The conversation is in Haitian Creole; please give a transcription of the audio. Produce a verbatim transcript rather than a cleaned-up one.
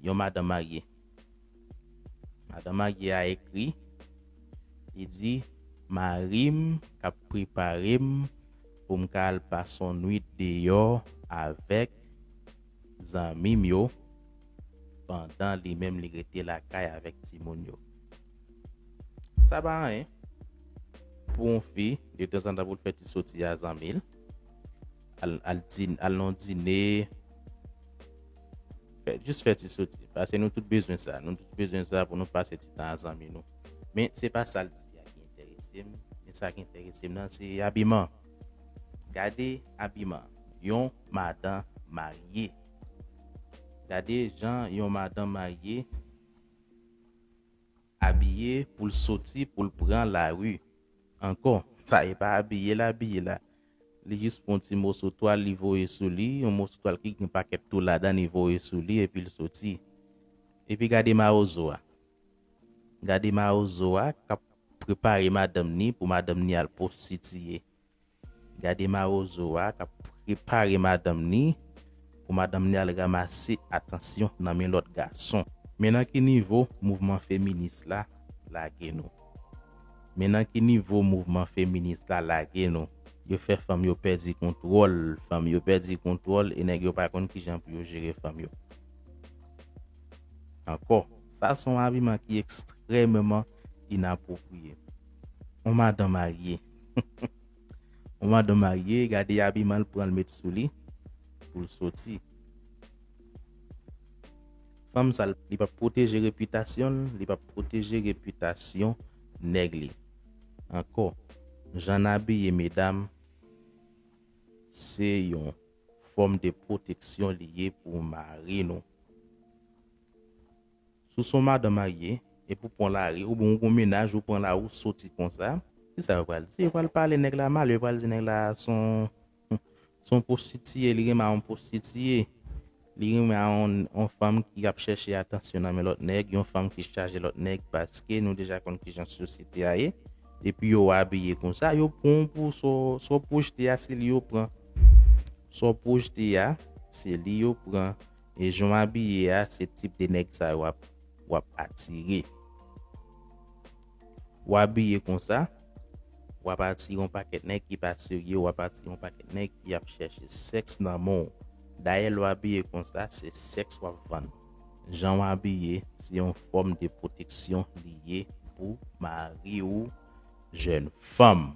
yon madanm marye. Madanm marye a ekri, li di, "Mari m k ap prepare m pou m ka al pase yon nwit deyò avèk zanmi m yo, pandan li menm li rete lakay avèk timoun yo." Sa pa anyen pou yon fi, detanzantan pou l fè ti soti a zanmi l, al, al, din, al nan dine, fè, jis fè ti soti. Paske nou tout bezwen sa. Nou tout bezwen sa pou nou pase ti tan a zanmi nou. Men se pa sa l di a ki enterese m. Men sa ki enterese m nan, se abiman. Gade abiman yon madan marye. Gade jan yon madan marye abiye pou l soti, pou l pran lari. Ankò, sa e pa abiye l abiye la. Li jis pran ti moso twal, li voye sou li, yon moso twal ki gen pakèt tou ladan, li voye sou li, epi l soti. Epi gade mawozo a. Gade mawozo a k ap prepare madanm ni pou madanm ni al pwostitiye. Gade mawozo a k ap prepare madanm ni pou madanm ni al ranmase atansyon nan men lòt gason. Men nan ki nivo mouvman feminis la lage nou? Men nan ki nivo mouvman feminis la lage nou? Yo fè fanm yo pèdi kontwòl, fanm yo pèdi kontwòl e nèg yo pa konn kijan pou yo jere fanm yo. Ankò, sa se yon abiman ki ekstrèmeman inapwopriye. On madan marye. On madan marye, gade abiman l pran l met sou li pou l soti. Fanm sa, li p ap pwoteje repitasyon l, li p ap pwoteje repitasyon nèg li. Ankò, jan n abiye medam, se yon fòm de pwoteksyon li ye pou mari nou. Si w se yon madan marye, epi w pran lari, oubyen w gon mennaj, ou pran lari, ou soti konsa, kisa yo pral di? Yo pral pale nèg la mal, yo pral di nèg la se yon, se yon pwostitiye, li renmen a yon pwostitiye, li renmen a yon, yon fanm ki ap chèche atansyon nan men lòt nèg, yon fanm ki chaje lòt nèg, paske nou deja konn kijan sosyete a ye. Epi yo abiye konsa, yo pran w pou sa w, sa w pwojte a, se li yo pran. Sa w pwojte a, se li yo pran. E jan w abiye a, se tip de nèg sa yo w ap, w ap atire. W abiye konsa, w ap atire yon pakèt nèg ki pa serye, w ap atire yon pakèt nèg ki ap chèche sèks nan men w. Dayè, lè w abiye konsa, se sèks w ap vann. Jan w abiye, se yon fòm de pwoteksyon li ye pou mari w, jèn fanm.